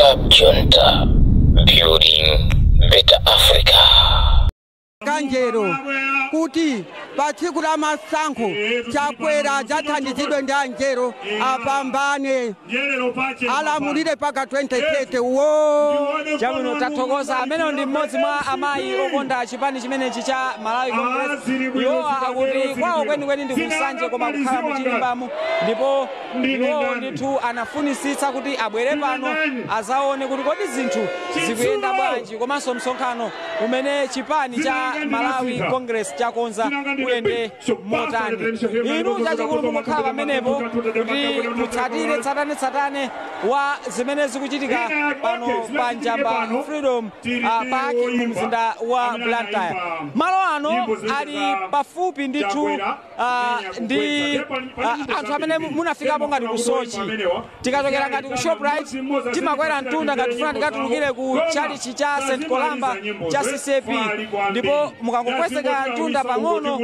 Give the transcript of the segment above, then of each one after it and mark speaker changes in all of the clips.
Speaker 1: Club Junta, building better Africa.
Speaker 2: Kanjero kuti pa tsiku la masankho Chakwera adzathandizidwe ndi anjero, apambane, alamulire paka 2030 wo.
Speaker 3: Chabwino, tathokoza. Amenewo ndi mmodzi mwa amayi okonda chipani chimenechi cha Malawi Congress. Iwowa akuti kwawo kwenikweni ndi kuSanje, koma kukhala muchilimbamo, ndipo iwowo ndithu anafunisitsa kuti abwere pano azaone kuti kodi zinthu zikuyenda bwanji, komanso msonkhano umene chipani cha Malawi Congress chakonza uyende motani. Inu chachikulu mukukhala pamenepo kuti mutsatire tsatanetsatane wa zimene zikuchitika pano pa Njamba Freedom Park mu mzinda wa Blantyre. Malo ano ali pafupi ndithu ndi anthu amene munafikapo ngati ku Soche. Tikachokera ngati ku Shoprite, timakwera mtunda ngati tifuna tikatulukire ku chalichi cha St Columba cha CCAP, ndipo mukangokweseka mtunda pang'ono,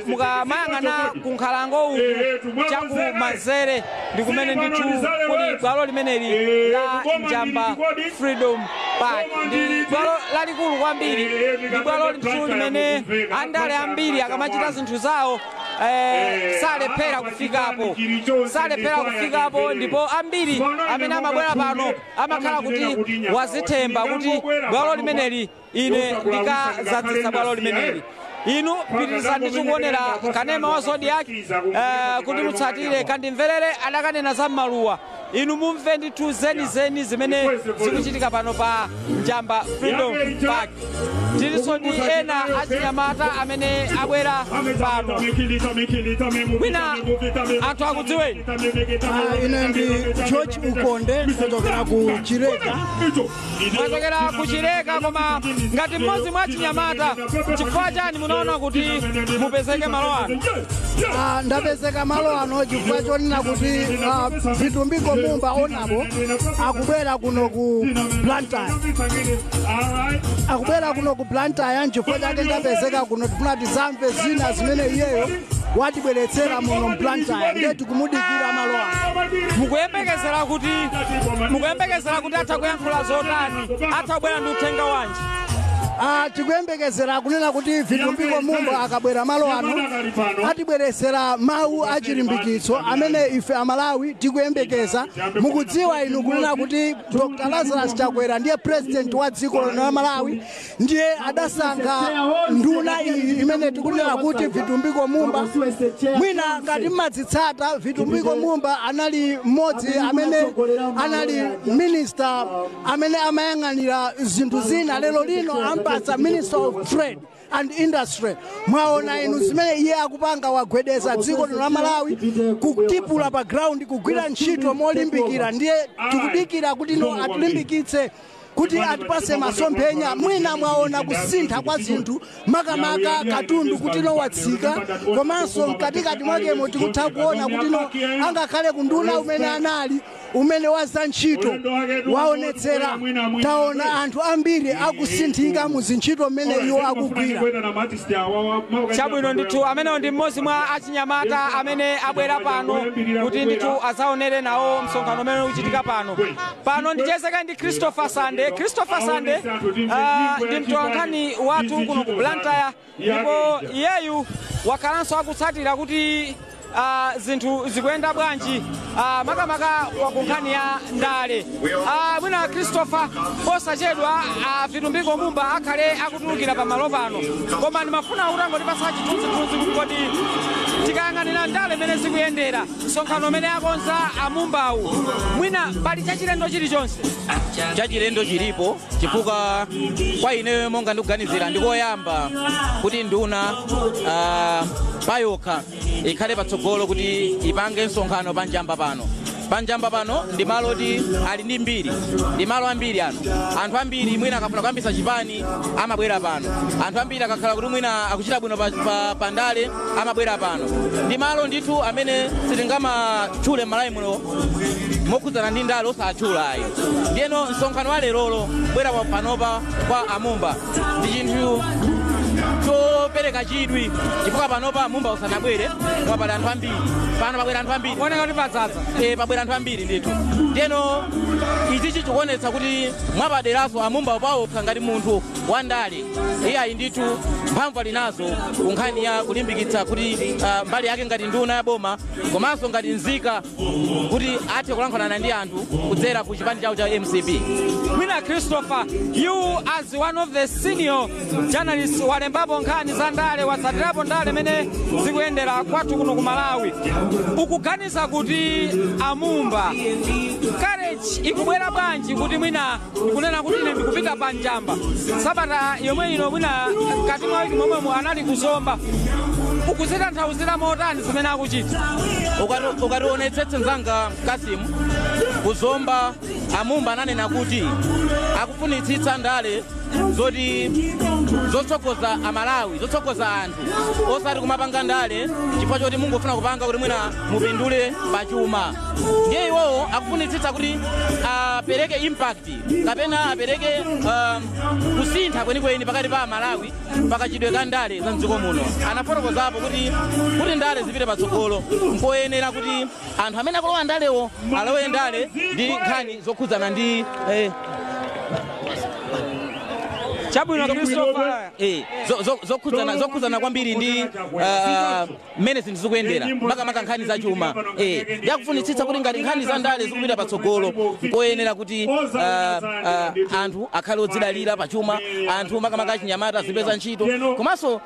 Speaker 3: mukamayang'ana ku nkhalango uku chakumanzere, ndi kumene ndithu kuli bwalo limeneli la Njamba Freedom Park. Ndi bwalo lalikulu kwambiri, ndi bwalo ndithu limene andale ambiri akamachita zinthu zawo salephera kufikapo, salephera kufikapo. Ndipo ambiri amene amabwera pano amakhala kuti wazithemba kuti bwalo limeneli ine ndikazadzitsa bwalo limeneli. Inu pitirizani ndithu kuonera kanema wa Zodiak kuti mutsatire kandimverere adakanena za maluwa. Inu mumve ndithu zenizeni zimene zikuchitika pano pa Njamba Freedom Park. Tilinso ndi ena achinyamata amene abwera pano. Mwina anthu akudziweni.
Speaker 4: Ine ndi George Ukonde, ndachokera ku Chileka.
Speaker 3: Mwachokera ku Chileka, koma ngati mmodzi mwa achinyamata, chifukwa chani munaona kuti mupezeke malo ano?
Speaker 4: Ndapezeka malo ano chifukwa chonena kuti Vitumbiko Mumba onabo akubwera kuno ku Blantyre, akubwera kuno ku Blantyre. Nchifukwa chake ndapezeka kuno. Tifuna tizamve zina zimene iyeyo watibweretsera muno mBlantyre, ndiye tikumudikira malo ano.
Speaker 3: Mukuyembekezera kuti atha kuyankhula zotani? Atha kubwera ndi uthenga wanji?
Speaker 4: Tikuyembekezera kunena kuti Vitumbiko Mumba akabwera malo ano atibweretsera mawu achilimbikitso amene ife Amalawi tikuyembekeza. Mukudziwa inu kunena kuti Dr Lazarus Chakwera ndiye president wa dziko lino la Malawi, ndiye adasankha nduna iyi imene tikunena kuti Vitumbiko Mumba. Mwina ngati mmadzitsata, Vitumbiko Mumba anali mmodzi amene anali minister amene amayang'anira zinthu zina. Lero lino ampatsa Minister of Trade and Industry. Mwaona inu zimene iye akupanga, wagwedeza dziko lino la Malawi, kutipula pa ground, kugwira ntchito molimbikira. Ndiye tikudikira kuti no atilimbikitse, kuti atipase masomphenya. Mwina mwaona kusintha kwa zinthu, makamaka katundu kuti no watsika, komanso mkatikati mwakemo tikutha kuona kuti no angakhale kunduna umene anali umene waza ntchito waonetsera. Taona anthu ambiri akusinthika mu zintchito mmene iwo akugwira.
Speaker 3: Chabwino ndithu, amenewo ndi mmodzi mwa achinyamata amene abwera pano kuti ndithu azaonere nawo msonkhano umene ukuchitika pano. Pano ndichezeka ndi Christopher Sande. Christopher Sande ndi mtolankhani wathu kuno ku Blantyre, ndipo iyeyu wakhalanso akutsatira kuti zinthu zikuyenda bwanji, makamaka ku nkhani ya ndale. Mwina Christopher, posachedwa Vitumbiko Mumba akhale akutulukira pamalo pano, koma ndimafuna utangotipasa chithunzithunzi kuti kodi tikayang'anira ndale imene zikuyendera, msonkhano umene akonza aMumbawu, mwina pali chachilendo chilichonse?
Speaker 5: Chachilendo chilipo, chifukwa kwa ineyo monga ndikuganizira, ndikoyamba kuti nduna payokha ikhale patsogolo kuti ipange msonkhano pa Njamba pano. PaNjamba pano ndi malo oti ali ndi mbiri, ndi malo ambiri ano. Anthu ambiri mwina akafuna kuyambisa chipani amabwera pano. Anthu ambiri akakhala kuti mwina akuchita bwino pa ndale amabwera pano. Ndi malo ndithu amene sitingamatchule m'Malawi muno mokhudzana ndi ndale osatchula ayi. Ndiyeno msonkhano wa lerolo bwera panopa kwa aMumba ndi chinthu Chopereka chidwi, chifukwa panopa Mumba usanabwere koma pali anthu ambiri pano, pabwera anthu ambiri.
Speaker 3: Kuoneka kuti padzaza.
Speaker 5: Pabwera anthu ambiri ndithu. Ndiyeno ichichi chikuonetsa kuti mwapaderaso amumba pawokha ngati munthu wandale, iye ayi ndithu mphamvu ali nazo ku nkhani ya kulimbikitsa kuti mbali yake ngati nduna ya boma komanso ngati nzika kuti athe kulankhulana ndi anthu kudzera ku chipani chawo cha MCP.
Speaker 3: Mwina Christopher, you as one of the senior journalists, walembapo nkhani za ndale, watsatirapo ndale mene zikuyendera kwathu kuno ku Malawi, ukuganiza kuti amumba courage ikubwera bwanji kuti mwina ndikunena kuti ine ndikupita pa Njamba sabata yomwe ino, mwina mkati mwa wiki momwemo anali kuzomba? Ukuzitanthauzira motani zimene akuchita?
Speaker 5: Ukationetsetse mzanga Kasimu, kuzomba amumba ananena kuti akufunitsitsa ndale zoti zotsogoza Amalawi, zotsogoza anthu, osati kumapanga ndale chifukwa choti mungofuna kupanga kuti mwina mupindule pachuma. Ndiye iwowo akufunitsitsa kuti apereke impact kapena apereke kusintha kwenikweni pakati pa Amalawi pakachidwe ka ndale za mdziko muno. Anafotokozapo kuti ndale zipite patsogolo nkoyenera kuti anthu amene akulowa ndalewo alowe ndale ndi nkhani zokhudzana ndi
Speaker 3: Chabwino, Christopher.
Speaker 5: Zokhudzana kwambiri ndi mmene zinthu zikuyendera, makamaka nkhani zachuma. Ndiyakufunitsitsa kuti ngati nkhani za ndale zikupita patsogolo nkoyenera kuti anthu akhale odzidalira pachuma, anthu makamaka achinyamata azipeza ntchito. Komanso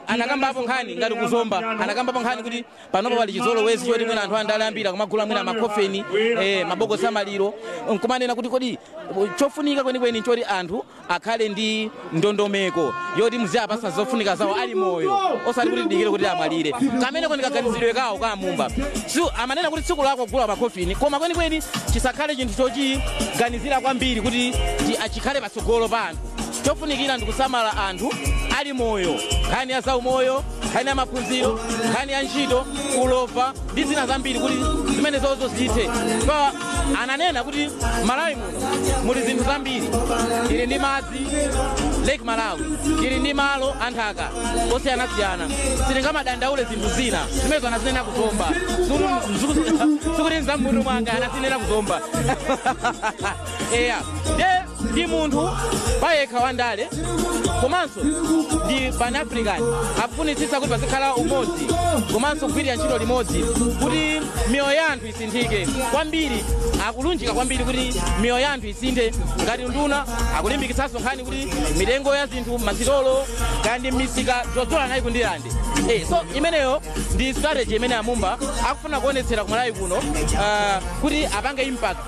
Speaker 5: anakambapo nkhani ngati kuzomba, anakambapo nkhani kuti panopo pali chizolowezi choti mwina anthu andale ambiri akumagula mwina makhofeni, mabokosi amaliro, nkumanena kuti kodi chofunika kwenikweni nchoti anthu akhale ndi ndondomeko yoti muziyapasa zofunika zawo ali moyo, osati kuti tidikire kuti amwalire. Kameneko ndikaganizidwe kawo kamumba. So amanena kuti tsiku lako kugula makhofini, koma kwenikweni chisakhale chinthu chochiganizira kwambiri kuti achikhale patsogolo pa anthu. Chofunikira ndi kusamala anthu ali moyo, nkhani ya zaumoyo, nkhani ya maphunziro, nkhani ya ntchito, ulova ndi zina zambiri, kuti zimene zozo zithe. Pa ananena kuti Malawi muno muli zinthu zambiri, tili ndi madzi, Lake Malawi, tili ndi malo anthaka osiyanasiyana, sitingamadandaule zinthu zina. Zimenezo anazinena kuzomba, sikuti nzammutu mwanga, anazinena kuzomba. Eya, nde ndi munthu payekha wandale komanso ndi Pan-African, akufunitsitsa kuti pazikhala umodzi komanso kugwirira ntchito limodzi kuti miyoyo ya anthu isinthike kwambiri. Akulunjika kwambiri kuti miyoyo ya anthu isinthe. Ngati nduna akulimbikitsanso nkhani kuti mitengo ya zinthu m'masitolo kandi m'misika zodzola nayi kundilande. So imeneyo ndi strategy imene amumba akufuna kuonetsera kumalawi kuno kuti apange impact.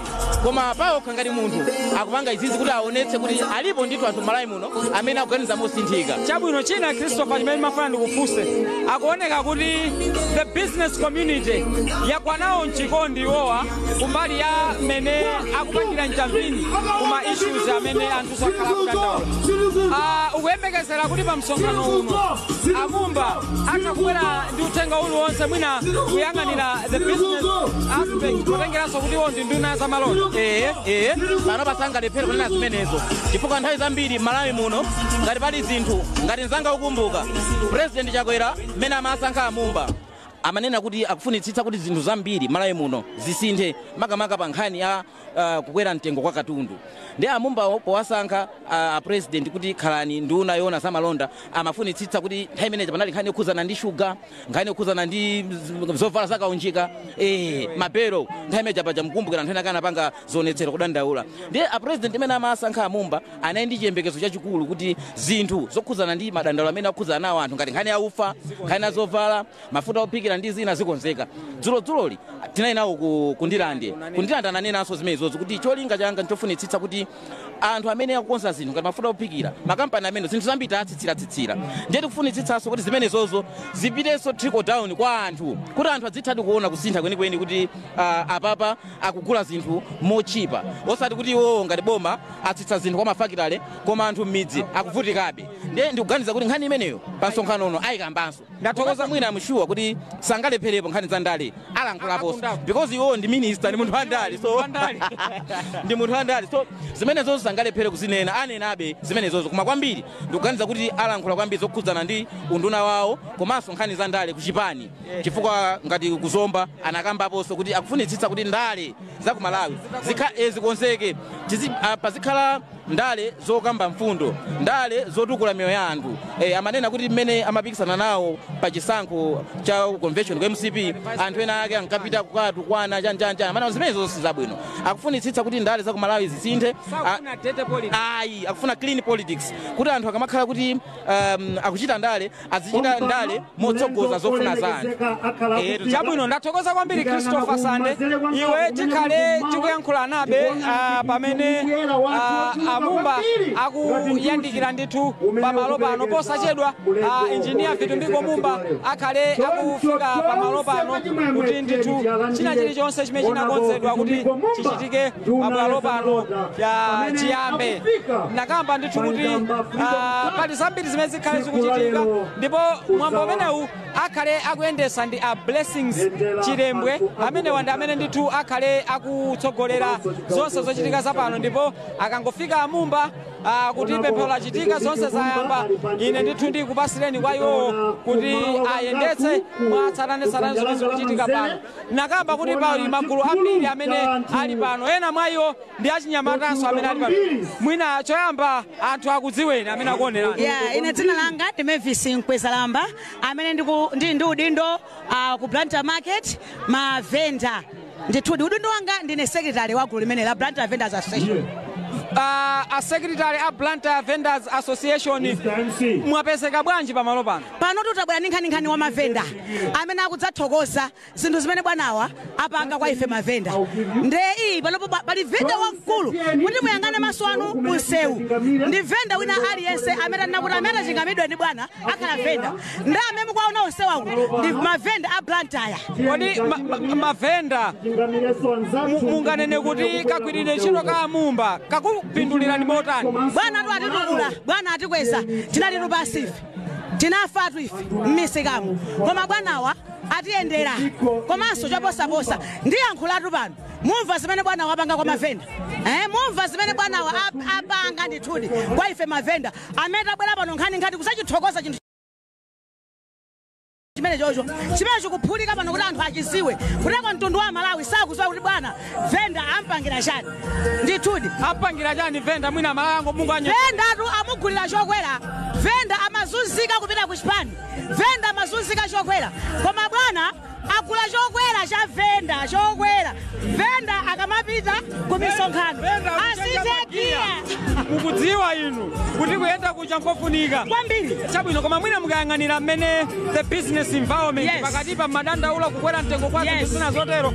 Speaker 5: Koma pawokha ngati munthu akupanga izizi kuti aonetse kuti alipo ndithu anthu m'Malawi muno amene akuganiza mosinthika.
Speaker 3: Chabwino, china Christopher chimene mafuna ndikufunse, akuoneka kuti the business community yakwanawo mchikondi iwowa kumbali ya mene akupangira intervene kuma issues amene anthu sakhala kudandaula. Ukuyembekezera kuti pa msonkhano uno amumba atha kubwera ndi uthenga uliwonse, mwina kuyang'anira the business aspect, potengeranso kuti iwo ndi nduna za malonda?
Speaker 5: Ee, pano pasangalephere kunena zimenezo, chifukwa nthawi zambiri m'Malawi muno ngati pali zinthu, ngati mzanga ukumbuka, President Chakwera mmene amasankha amumba amanena kuti akufunitsitsa kuti zinthu zambiri Malawi muno zisinthe, makamaka pa nkhani ya kukwera mtengo kwa katundu. Ndi amumbawo powasankha a president kuti khalani nduna yoona zamalonda, amafunitsitsa kuti nthawi imeneyi panali nkhani yokhuzana ndi shuga, nkhani yokhuzana ndi zovala zakaunjika, mabero. Nthawi imeneyi paja mkumbukira anthu ena akanapanga zionetsero kudandaula. Ndi a president imene amasankha amumba anali ndi chiyembekezo chachikulu kuti zinthu zokhuzana ndi madandaulo amene akukhuzana nawo anthu, ngati nkhani ya ufa, nkhani ya zovala, mafuta ophikira ndi zina, zikonzeka. Dzulodzuloli tinali nawo ku kundilande. Kundilande ananenanso zimenezozo kuti cholinga changa nchofunitsitsa kuti anthu amene akukonza zinthu ngati mafuta ophikira, makampani amene zinthu zambiri tatsitsiratsitsira, ndiye tikufunitsitsanso kuti zimenezozo zipitenso trickle down kwa anthu, kuti anthu adzithadi kuona kusintha kwenikweni, kuti apapa akugula zinthu mochipa, osati kuti iwowo ngati boma atsitsa zinthu kwa mafakitale koma anthu m'midzi akuvutikabe. Ndiye ndikuganiza kuti nkhani imeneyo pa msonkhano uno ayikambanso.
Speaker 3: Ndathokoza.
Speaker 5: Mwina I'm sure kuti Sangalepherepo nkhani za ndale alankhulaponso
Speaker 3: Akundako.
Speaker 5: Because iwo ndi minister, ndi munthu wandale, so
Speaker 3: Wandale.
Speaker 5: Ndi munthu wandale, so zimenezozo sangalephere kuzinena, anenabe zimenezozo. Koma kwambiri ndikuganiza kuti alankhula kwambiri zokhudzana ndi unduna wawo komanso nkhani za ndale kuchipani, chifukwa ngati kuzomba anakambaponso kuti akufunitsitsa kuti ndale za ku Malawi zikonzeke. Pazikhala ndale zokamba mfundo, ndale zotukula miyoyo ya anthu. Amanena kuti mmene amapikisana nawo pa chisankho cha convention ku MCP, anthu ena ake ankapita kukatukwana chanjanjani, amene zimene zonse zabwino. Akufunitsitsa kuti ndale za ku Malawi zisinthe.
Speaker 3: Sakufuna dirty politics.
Speaker 5: Ayi, akufuna clean politics, kuti anthu akamakhala kuti akuchita ndale, azichita ndale motsogoza zofuna za anthu.
Speaker 3: Chabwino, ndathokoza kwambiri Christopher Sande. Iwe tikhale tikuyankhula nabe pamene amumba akuyandikira ndithu pamalo pano. Posachedwa Engineer Vitumbiko Mumba akhale akufika pamalo pano kuti ndithu china chilichonse chimene chinakonzedwa kuti chichitike pamalo pano ya chiyambe. Nakamba ndithu kuti pali zambiri zimene zikhale zikuchitika, ndipo mwambo umenewu akhale akuyendesa ndi a Blessings Chilembwe. Amenewa ndi amene ndithu akhale akutsogolera zonse zochitika zapano, ndipo akangofika amumba kuti pemphero lachitika, zonse zayamba, ine ndithu ndikupasireni kwa iwowo kuti ayendetse mwatsatanetsatane zomwe zikuchitika pano. Nakamba kuti pali magulu ambiri amene ali pano, ena mwa iwo ndi achinyamatanso amene ali pano. Mwina choyamba anthu akudziweni amene akuonerani.
Speaker 6: Ya, ine dzina langa ndi Mavis Mkwezalamba, amene ndi udindo ku Blantyre Market mavenda. Ndithudi udindo wanga ndine secretary wa gulu limene la Blantyre Vendors Association.
Speaker 3: A secretary a Blantyre Vendors Association, mwapezeka bwanji pamalo pano?
Speaker 6: Pano tutabwera ndi nkhaninkhani wa mavenda amene akudzathokoza zinthu zimene bwanawa apanga kwa ife mavenda. Nde iyi panopo pali venda wamkulu kuti muyang'ane maso anu kunsewu, ndi venda wina aliyense amene anena kuti amene achingamidwe ndi bwana akhala venda. Ndi amene mukuwaona onsewaku ndi mavenda a Blantyre.
Speaker 3: Kodi mavenda munganene kuti kagwiridwe ntchito ka Mumba kakupindulirani motani?
Speaker 6: Bwana tu atitukula, bwana atikweza. Tinalitu pasi ife, tinafatu ife m'misikamo, koma bwanawa atiyendera. Komanso choposaposa ndiyankhulatu pano, mumva zimene bwanawa apanga kwa mavenda, mumva zimene bwanawa apanga ndithudi kwa ife mavenda amene tabwera pano nkhani nkhati kusachithokoza chinthu chimene chocho chimene chikuphulika pano kuti anthu achiziwe kuteko mtundu wa Malawi sakuziwa kuti bwana venda ampangira chani ndithudi.
Speaker 3: Apangira chani venda? Mwina Malawi Mungu anyo
Speaker 6: Venda tu amugulira chokwera. Venda amazunzika kupita ku chipani, venda amazunzika chokwera, koma bwana agula chokwera cha venda, chokwera venda akamapita ku misonkhano
Speaker 3: Venda akuchenja
Speaker 6: asitekiya.
Speaker 3: Mukudziwa inu kuti kuyenda kuja nkofunika
Speaker 6: kwambiri.
Speaker 3: Chabwino, koma mwina mukayang'anira mmene the business environment pakati pa madandaula kukwera mtengo kwa zinthu zina zotero,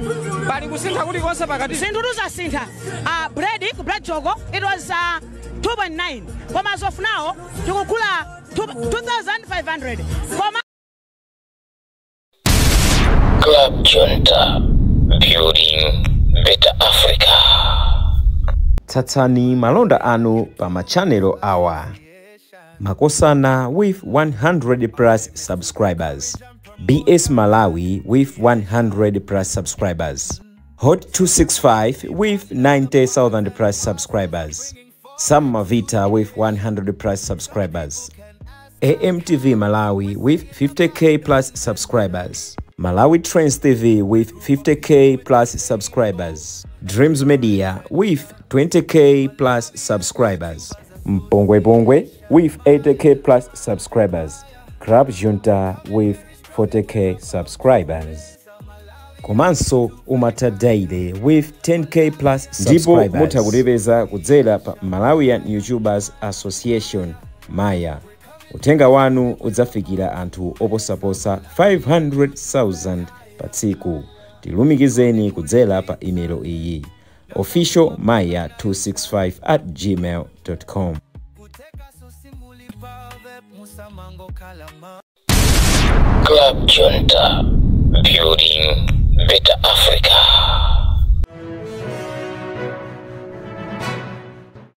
Speaker 3: pali kusintha kulikonse pakati?
Speaker 6: Zinthu tuzasintha. Bread ku bread choko it was 2.9, koma as of now tikugula 2500, koma
Speaker 1: Club Junta, building better Africa.
Speaker 7: Tsatsani malonda anu pa machanelo awa: Makosana with 100 plus subscribers, BS Malawi with 100 plus subscribers, Hot 265 with 90,000 plus subscribers, Sam Mavita with 100 plus subscribers, AMTV Malawi with 50K plus subscribers, Malawi Trends TV with 50K plus subscribers, Dreams Media with 20K plus subscribers, Mpongwe Pongwe with 80K plus subscribers, Club Junta with 40K subscribers. Komanso Umata Daily with 10K plus ndipo mutha kutipeza kudzera pa Malawian YouTubers Association, Maya. Uthenga wanu udzafikira anthu oposaposa 500,000 pa tsiku. Tilumikizeni kudzera pa imelo iyi: official maya 265 at gmail com.
Speaker 1: Club Junta, building better Africa.